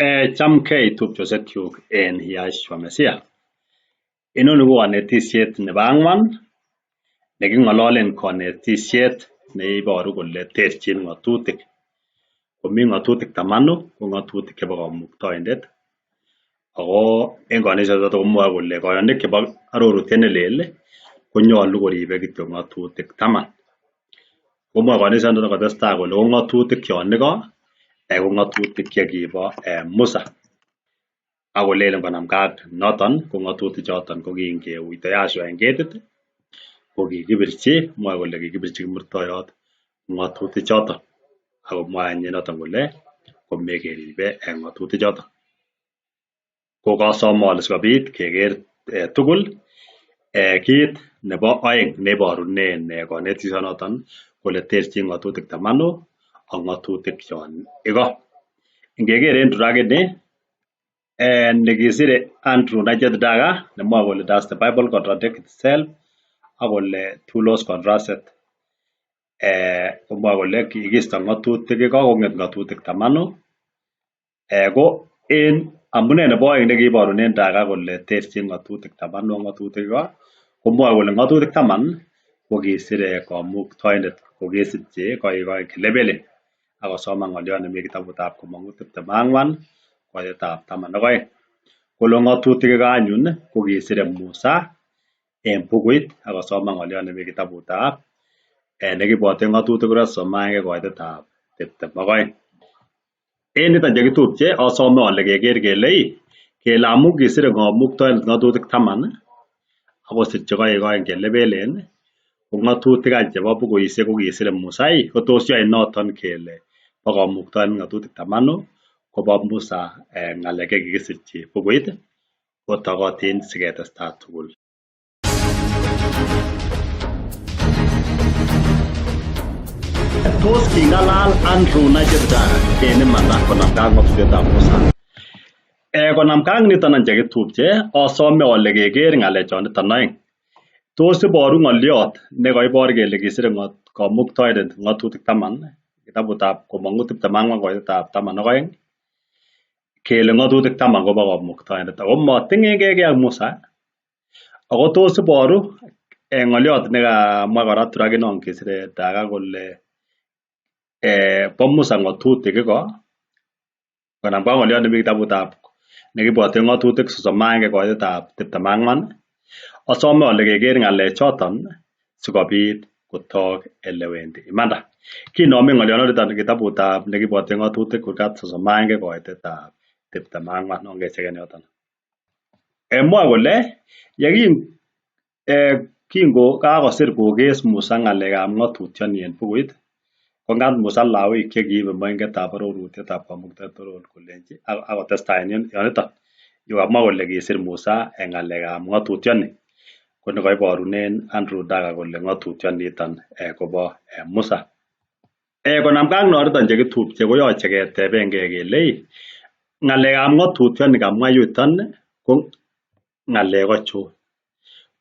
Chamgei tupchosiekyuk en Yahshua Mesiah. Inoni ko konetisiet nebo ang'wan neking'ololen konetisiet neiboru kole terchin ng'atutik. Komi ng'atutik tamanu ko ng'atutik chebo kamuktaindet ako en konetisiet komwoe kole koyonik chebo arorutiet nelel konyolu koribe kityo ng'atutik taman. Komwoe konetisioniton kotestai kole ko ng'atutik chon igo ko ng'atutik chekibo Musa. Ak kolelen konamgei ak noton ko ng'atutik choton ko kingeuito Yahshua en ketit ko kikibirchi mwoe kole kikibirchi kimurtoiyot ng'atutik choton. Ako mwoe any en yoton kole komie keribe ng'atutik choton. Ko kasome ale sikobit keker tugul kit nebo oeng neiborunen konetisionoton kole terchin ng'atutik tamanu ak ng'atutik chon igo. Ngeker en turakini nekisire Andrew Nugget Daga nemwoe kole does the Bible contradict itself ak kole two laws contrasted komwoe kole kikisto ng'atutik igo kong'et ng'atutik tamanu ko en amune nebo oeng nekiiborunen Daga kole terchin ng'atutik tamanu ak ng'atutik igo komwoe kole ng'atutik taman kokisire kamuktaindet kokesit che koik oeng chelepelen ak kosoman ng'oliot nemi kitabutab komong'u 24 koitetab 12. Kole ng'atutik igo anyun kokisire Musa en bukuit ak kosoman ng'oliot nemi kitabutab nekibwoten ng'atutik kurgat 31 koitetab 22. En niton chekitupche asome ale keker kele ii kele amun kisire kamuktaindet ng'atutik taman akosirchi koik oeng chelepelen ko ng'atutik any chebo bukuisiek kokisire Musa ii kotos yoe noton kele bo kamuktaindet ng'atutik tamanu kobo Musa ng'alek chekikisirchi bukuit kotokotin siketestai tugul. Tos king'alal Andrew Nugget Daga en imanda konamgei ak ng'atutietab Musa? Konamgei ak niton any chekitupche asome ale keker ng'alechoniton oeng. Tos iboru ng'oliot nekoibor kele kisire kamuktaindet ng'atutik taman kitabutab komong'u 24 koitetab 12 kele ng'atutik taman kobo kamuktaindet ako moting'engei kiy ak Musa ako tos iboru ng'oliot nekamwa kora turakinon kisire Daga kole bo Musa ng'atutik igo konamgei ak ng'oliot nemi kitabutab nekibwoten ng'atutik 31 koitetab 24 asome ale keker ng'alechoton sikobit kotok elewendi imanda. Kinome ng'oliondoniton kitabutab nekibwoten ng'atutik kurgat 31 koitetab 24 ongecheken yoton. Mwoe kole yekin kingo kakosir kokes Musa ng'alekab ng'atutioni en bukuit kongat Musa Lawik chekiibe moingetab arorutietab kamuktaindet kolenji ak kotestai en yoniton. Yu kamwa kole kisir Musa ng'alekab ng'atutioni ko nekoiborunen Andrew Daga kole ng'atutioniton kobo Musa. Konamgei ak noniton chekitupche koyoche ketebengei kele ng'alekab ng'atutioni kamwa yuton ko ng'alek achon?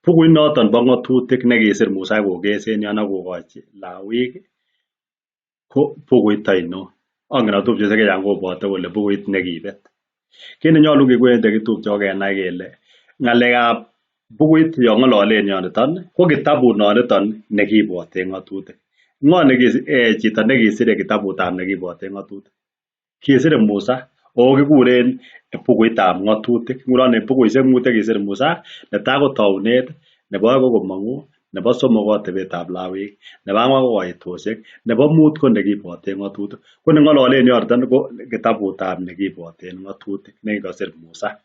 Bukuit noton bo ng'atutik nekisir Musa kokes en yon ak kokochi Lawik ko bukuit ainon? Angen ale tupchosiek chechang kobwote kole bukuit nekibet. Kit nenyolu kikwen chekitupche ko kenai kele ng'alekab bukuit yon ng'ololen yoniton ko kitabunoniton nekibwoten ng'atutik. Ng'o chito nekisire kitabutab nekibwoten ng'atutik? Kisire Musa ako kikuren bukuitab ng'atutik. Ngunon en bukuisiek mut chekisir Musa, netai ko tounet, nebo oeng ko komong'u, nebo somok ko atebetab Lawik, nebo ang'wan ko koitosiek, nebo mut ko nekibwoten ng'atutik. Ko neng'ololen yoniton ko kitabutab nekibwoten ng'atutik nekikosir Musa.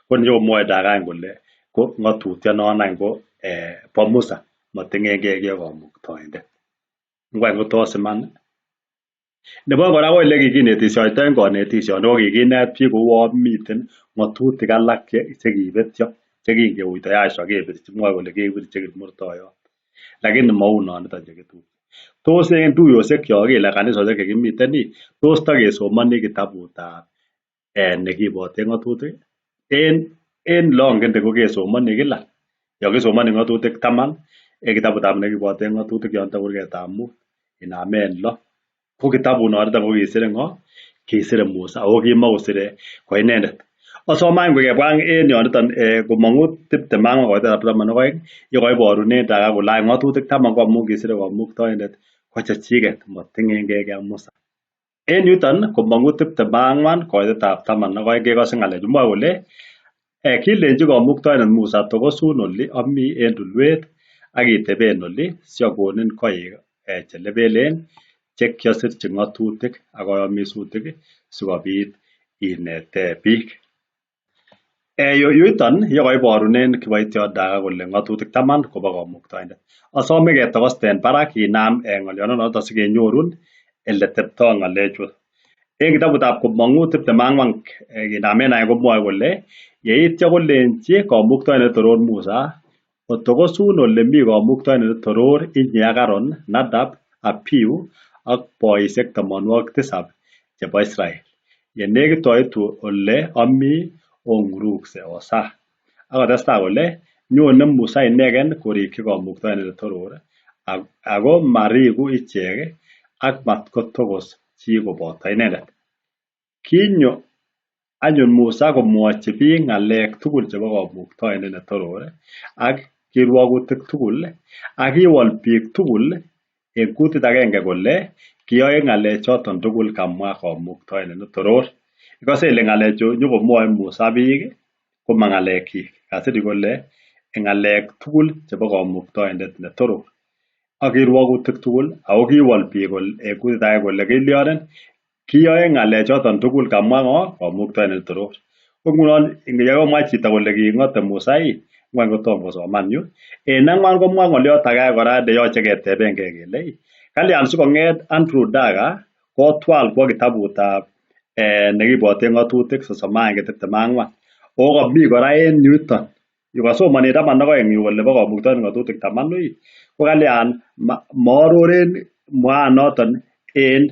Ko nyokomwoe Daga any kole ko ng'atutionon any ko bo Musa moting'engei kiy ak kamuktaindet. Ngwany kotos iman? Nebo oeng kora ko elekikinetisioito en konetisioni ko kikinet biik kouon miten ng'atutik alak chekibetyo chekingeuito Yahshua kebirchi mwoe kole kebirchi kimurtoiyot. Lakini mou noniton chekitupche. Tos en tuyosiekyok ii anan kanisosiek chekimiten ii tos tokesomoni kitabutab nekibwoten ng'atutik? En eleongende kokesomoni kila. Yon kisomoni ng'atutik taman en kitabutab nekibwoten ng'atutik yoniton kurgetab mut inamen lo. Ko kitabunoniton kokisire ng'o? Kisire Musa ako kimakosire ko inendet. Asome any kebwa en yoniton komong'u 24 koitet ab 12 yekoiborunen Daga kole any ng'otutik taman ko amun kisire komuktoindet ko chechiket moting'engei ak Musa. En yuton komong'u 24 koitet ab 12 kekose ng'alechu mwoe kole kilenchi komuktoindet Musa tokosun oli ami en tulwet ak iteben oli siokonin koik chelebelen chekiosirchi ng'otutik ak koyomisutik sikobit ineten biik. Yuton yekoiborunen kiboitiot Daga kole ng'otutik taman kobo komuktoindet. Asome ketokosten barak kinam ng'oliondonoton sikenyorun eletepto ng'alechu. En kitabutab komong'u 24 kinamen any komwoe kole yeityo kolenchi komuktoindet netoror Musa otokosun ole mi komuktoindet netoror inye ak Aaron, Nadab, Abihu ak boisiek 7 chebo Israel. Yenekit oitu ole ami ong'urukse osaa. Ak kotestai kole nyone Musa inegen korikyi komuktoindet netoror ako mariku ichek ak matkotokos chi koboto inendet. Kinyo anyun Musa komwochi biik ng'alek tugul chebo komuktoindet netoror ak kirwokutik tugul ak kiwol biik tugul en kutit agenge kole kiyoe ng'alechoton tugul kamwa komuktoindet netoror. Ikose ile ng'alechu nyokomwoe Musa biik koma ng'alekyik. Kasir kole ng'alek tugul chebo komuktoindet netoror ak kirwokutik tugul ako kiwol biik en kutit agenge kole kilyonen kiyoe ng'alechoton tugul kamwa ng'o komuktoindet netoror. Ko ngunon yekamwa chito kole king'ote Musa ngwany kotom kosoman yu. En ang'wan komwa ng'oliot age kora neyoche ketebengei kele kalyan sikong'et Andrew Daga kotwal kwo kitabutab nekibwoten ng'otutik 31 24. Ako komi kora en yuton yu kasomanen 12 yu kole bo komuktoindet ng'otutik 10 ko kalyan moororen mwaanoton en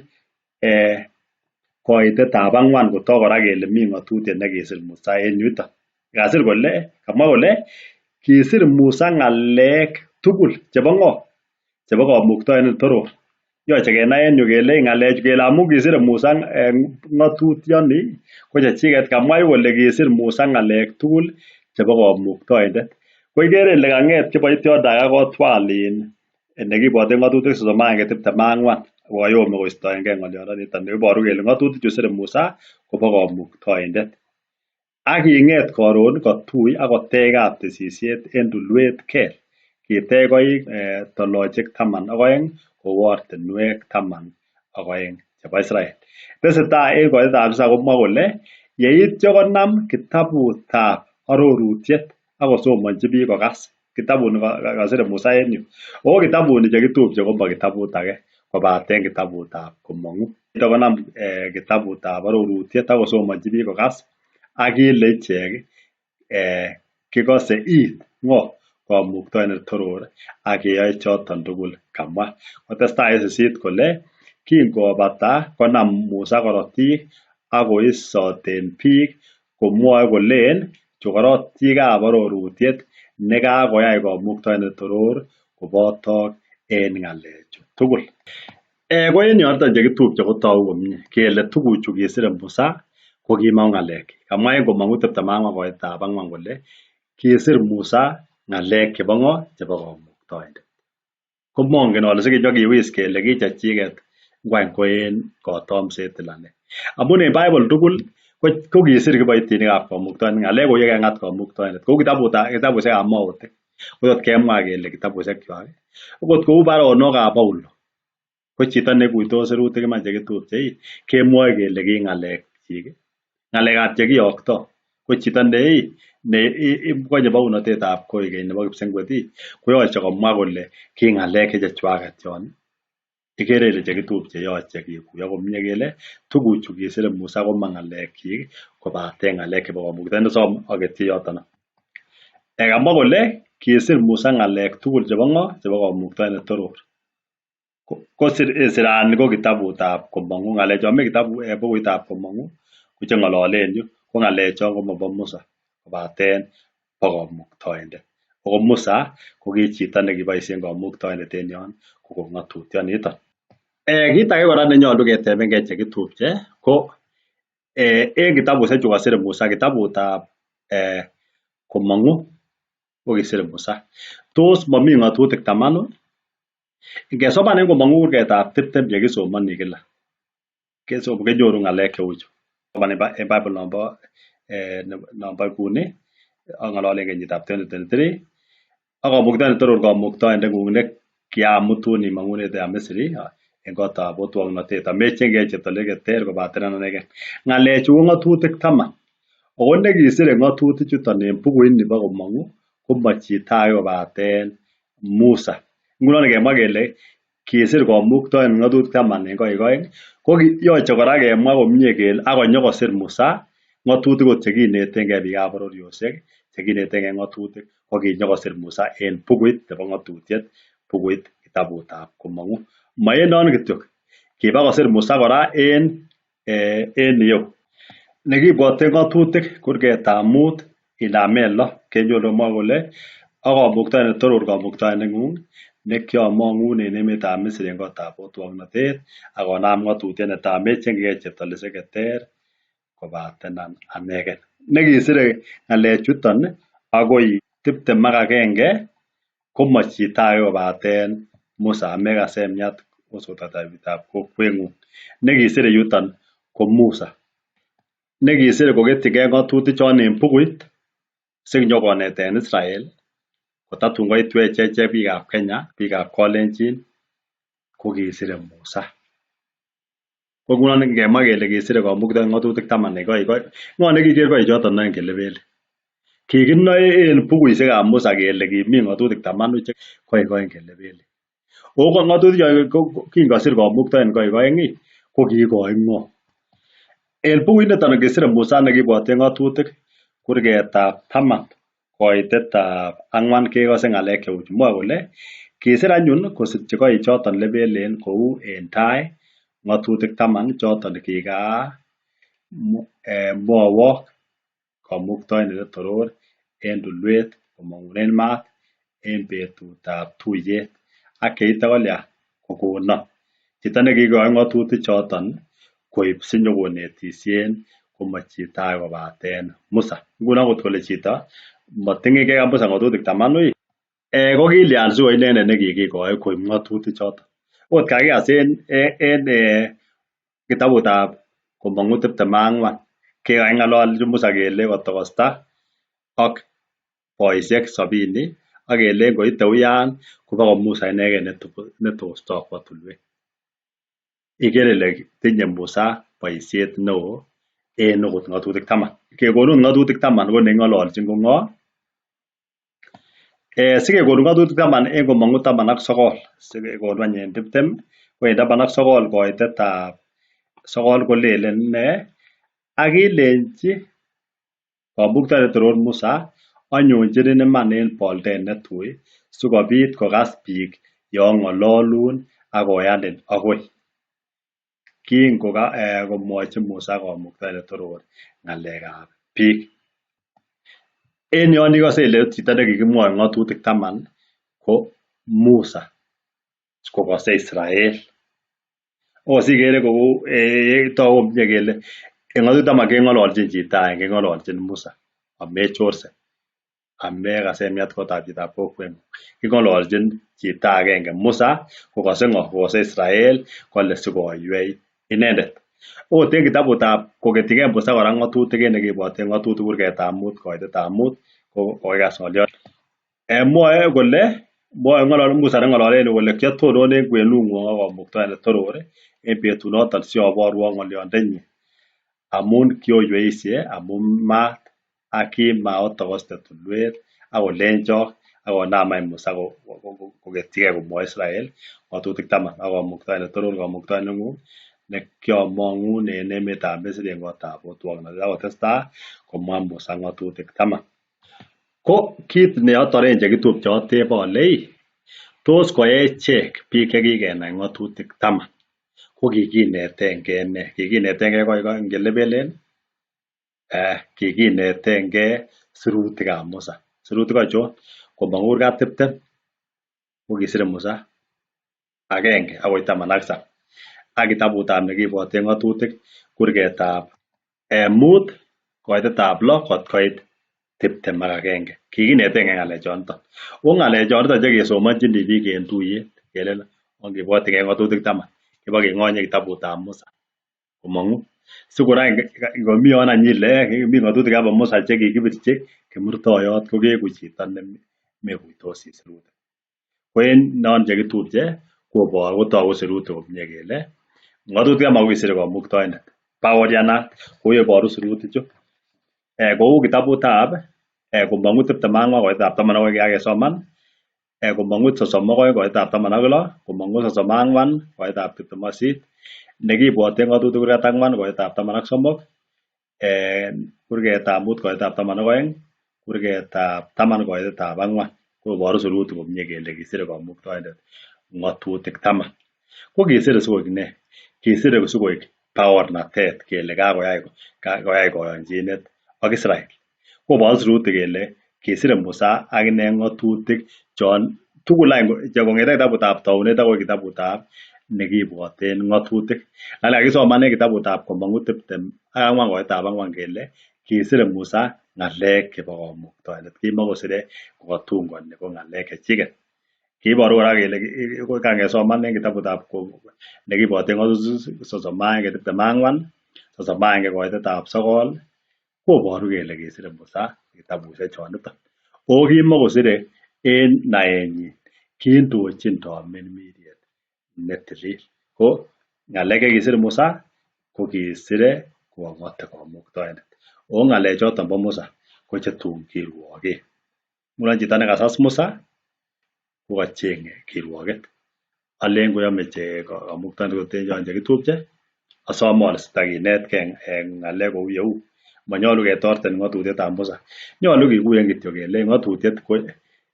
koitetab ang'wan kotok kora kele mi ng'otutiet nekisir Musa en yuton. Kasir kole kamwa kole kisir Musa ng'alek tugul chebo ng'o? Chebo komuktoindet netoror. Yoche kenai en yu kele ng'alechu kele amun kisire Musa ng'otutioni ko chechiket kamwa yu kole kisir Musa ng'alek tugul chebo komuktoindet. Ko ikere ile kang'et kiboitiot Daga kotwal nekibwoten ng'otutik 31 24 kokoyome koistoengei ng'oliondoniton neiboru kele ng'otutik chu sire Musa kobo komuktoindet. Ak king'et koron kotui ak kotech kaptisisiet en tulwet Kel. Kitech koik tolochek 12 kou ortinwek 12 chebo Israel. Tesetai en koitetab tisab komwa kole yeityo konam kitabutab arorutiet ak kosomonchi biik kokas kitabut nekasire Musa en yu. Ako kitabuni chekitupche komo kitabut age kobaten kitabutab komong'u. Konam kitabutab arorutiet ak kosomonchi biik kokas ak kile ichek kikose it ng'o komuktoindet netoror ak keyoe choton tugul kamwa. Kotestai en 8 kole kingobata konam Musa korotik ak koisoten biik komwoe kolen chu korotikab arorutiet nekakoyai komuktoindet netoror kobotok en ng'alechu tugul. Ko en yoton chekitupche kotogu komie kele tuguchu kisire Musa ko kimako ng'alekyik. Kamwa en komong'u 24 koitab ang'wan kole kisir Musa ng'alek chebo ng'o? Chebo komuktoindet. Komongen ole sikinyokiwis kele kichechiket ngwany ko en kotomset ila nee. Amun en Bible tugul ko kisir kiboitinikab komuktoindet ng'alek kou yekeng'at komuktoindet kou kitabusiekab mautik kotot kemwa kele kitabusiek kwak. Okot kou baronokab Paulo ko chito neikuitos sirutik iman chekitupche kemwoe kele ki ng'alekyik ng'alekab chekiyokto ko chito ne konye bounotetab koikeny nebo kipsengwet koyoche komwa kole ki ng'alek che chechwaket chon. Ikere ile chekitupche yoche kikuyo komie kele tuguchu kisire Musa koma ng'alekyik kobaten ng'alek chebo komuktoindet som aketyi yoton. Kamwa kole kisir Musa ng'alek tugul chebo ng'o? Chebo komuktoindet netoror. Ko sirani ko kitabutab komong'u ng'alechon mi bukuitab komong'u ko cheng'ololen yu ko ng'alechon komobo Musa kobaten bo komuktoindet. Ako Musa ko ki chito nekiboisien komuktoindet en yon kokon ng'otutioniton. Kit age kora nenyolu ketebengei chekitupche ko En kitabushek chu kosire Musa kitabutab Komong'u kokisire Musa. Tos momi ng'atutik tamanu? Ngesoman en Komong'u kurgetab 20 yekisomoni kila kenyoru ng'alek cheuchu. Soman en Bible nombo nguni ang'ololen kenyitab 2023 ak kamuktaindet toror kamuktaindeng'ung ne kiamutun imong'u emetab Misri en kotab otwoknotet amechengkei cheptoilel cheter kobaten anegen. Ng'alechu ko ng'atutik taman ako nekisire ng'atutik chuton en bukuit nibo Komong'u komo chito age kobaten Musa. Ngunon ingemwa kele kisir kamuktaindet ng'atutik taman en koik oeng ko yoche kora kemwa komie kele ak konyokosir Musa ng'atutik ot chekinetengei biikab bororiosiek chekinetengei ng'atutik ko kinyokosir Musa en bukuit nebo ng'atutiet bukuit kitabutab Komong'u. Ma en non kityok kibakosir Musa kora en iyeu. Nekibwote ng'atutik kurgetab 5 inamen 6 kenyoru mwoe kole ak kamuktaindet toror kamuktaindeng'ung ne kiomong'un en emetab Misri en kotab otwoknotet ak konam ng'atutiet netai amechengyigei cheptolesiek cheter kobaten anegen. Nekisire ng'alechuton akoi 21 komo chito age kobaten Musa amekasen miat osotatab kokweng'ung. Nekisire yuton ko Musa. Nekisire koketyigei ng'atutik chon en bukuit sinyokoneten Israel kotatun koitwech echek biikab Kenya, biikab Kalenjin kokisire Musa. Ko ngunon ngemwa kele kisire kamuktaindet ng'atutik taman en koik oeng, ng'o nekiker koichoton oeng chelebelen? Kikinoe en bukuisiekab Musa kele kimi ng'atutik tamanu che koik oeng chelebelen. Ako ng'atutik chon kingosir kamuktaindet koik oeng ko kiikoi ng'o? En bukuit niton kisire Musa nekibwoten ng'atutik kurgetab 10 koitetab 4 kekose ng'alek cheuchu. Mwoe kole kisir anyun kosirchi koichoton lebelen kou en tai ng'atutik taman choton kikamwowok kamuktaindet netoror en tulwet komong'unen maat en betutab tuyet ak yeityo kolya kokonon. Chito nekiikoi ng'atutik choton koib sinyokonetisien komo chito age kobaten Musa. Ngunon kot kole chito moting'engei ak Musa ng'atutik tamanu ko kilian siko inendet nekikikoi koib ng'atutik choton. Ot kakikas en kitabutab Komong'u 24 kekaking'ololchi Musa kele kotokosta ak boisiek 70 ak kelen koite uyan koboko Musa inegen netosto kwo tulwet. Ikere ile tinye Musa boisiet neo en okot ng'atutik taman. Kekonun ng'atutik taman ko neking'ololchin ko ng'o? Sikekonu ng'atutik taman en Komong'u 19 sikekonu any en 20 ko en 19 koitetab 9 kolelen nee ak ilenchi kamuktaindet toror Musa anyonchinin iman en boldet netui sikobit kokas biik yeong'ololun ak koyanin akoi. Kingo komwochi Musa kamuktaindet toror ng'alekab biik. En yon ikose ile chito nekikimwoe ng'atutik taman ko Musa kokose Israel. Osikere kou toku komie kele en ng'atutik taman keng'ololchin chito agenge keng'ololchin Musa amechorse amekasen miat kotab chitab kokweng'ung. King'ololchin chito agenge Musa kokose ng'o? Kokose Israel kole sikoywei inendet. Okot en kitabutab koketyigei Musa kora ng'atutik en nekibwoten ng'atutik kurgetab 5 koitetab 5 ko kokikas ng'oliot. Mwoe kole mwoe ng'olole Musa neng'ololen kole kiatonon en kwenung'wong ak kamuktaindet toror en betunoton sioborwok ng'olyondenyin amun kioyweisye amun maat ak kimaotokoste tulwet ak kolenchok ak konam any Musa koketyigei komwoi Israel ng'atutik taman ak kamuktaindet toror kamuktaindeng'ung ne kiomong'un en emetab Misri en kotab otwoknotet ak kotestai komwa Musa ng'atutik taman. Ko kit neotoren chekitupche otebe ole tos koechek biik chekikenai ng'atutik taman ko kikinetengei nee? Kikinetengei koik oeng chelebelen? Kikinetengei sirutikab Musa. Sirutik achon? Komong kurgat 20 kokisire Musa 1 akoi 17 ak kitabutab nekibwoten ng'atutik kurgetab 5 koitetab 6 kot koit 21. Kikinetenge ng'alechoniton. Ko ng'alechoniton chekesomonchini biik en tuyet kelelen ongibwotyige ng'otutik taman kibokeng'onye kitabutab Musa komong'u sikor any ngomi yon any ile mi ng'otutik ab Musa chekikibirchi kimurtoyot kokeku chito nemekuitosi sirutik. Ko en non chekitupche koboru kotoku sirutik komie kele ng'otutik taman kokisire komuktoindet baorianat kou yeboru sirutichu. Kou kitabutab komong'u 24 koitetab 12 kikakesoman, komong'u 32 koitetab 16, komong'u 34 koitetab 28, nekibwote ng'otutik kurget 4 koitetab 13, kurgetab 5 koitetab 12, kurgetab 10 koitetab 4. Koboru sirutik komie kele kisire komuktoindet ng'otutik taman. Ko kisire sikoik nee? Kisire sikoik baornatet kele kakoyai koyonchinet ak Israel. Koboru sirutik kele kisire Musa akine ng'otutik chon tugul any kong'eten kitabutab tounet akoi kitabutab nekibwoten ng'otutik. Ng'al kakisoman en kitabutab komong'u 24 koitetab 4 kele kisire Musa ng'alek chebo komuktoindet kimokosire kokotungoni ko ng'alek chechiket. Kiboru kora kele kangesoman en kitabutab nekibwoten ng'otutik 31 24, 31 koitetab 9 koboru kele kisire Musa kitabusiek choniton. Oo kimokosire en naenyin, kindochin tomirmiriet netilil. Ko ng'alek chekisir Musa ko kisire kokong'ote komuktoindet. Oo ng'alechoton bo Musa ko chetun kirwoken. Ngunon chito nekasas Musa kokocheng'e kirwoket. Alen koyome komuktoindet koten chon chekitupche asome ole sitakinetgei ng'alek kou yeu. Monyolu ketorten ng'otutietab Musa. Nyolu kikuyen kityo kele ng'otutiet ko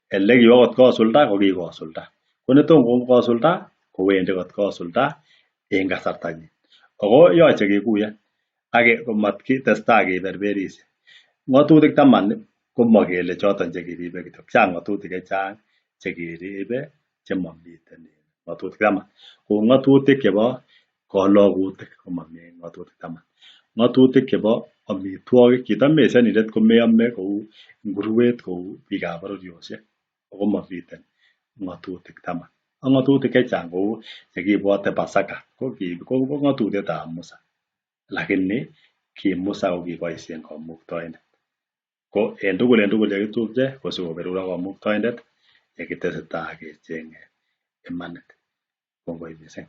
elekiwo kot kosulda kokikosulda. Ko netom kosulda kowendi kot kosulda en kasartanyin. Ako yoche kikuyen ak matkitestai keberberishe. Ng'otutik taman komokele choton chekiribe kityo, chang ng'otutik chechang chekeribe chemomiten ng'otutik taman. Kou ng'otutik chebo kolokutik komomi ng'otutik taman. Ng'otutik chebo amitwogik, chito mesenindet komeome kou nguruet kou biikab bororiosiek ako momiten ng'otutik taman. Ak ng'otutik chechang kou chekibwote Pasaka ko ng'otutietab Musa lakini ki Musa kokiboisien komuktoindet. Ko en tugul chekitupche ko sikoberurok komuktoindet yekitesetai kecheng'e imanit. Kongoi missing.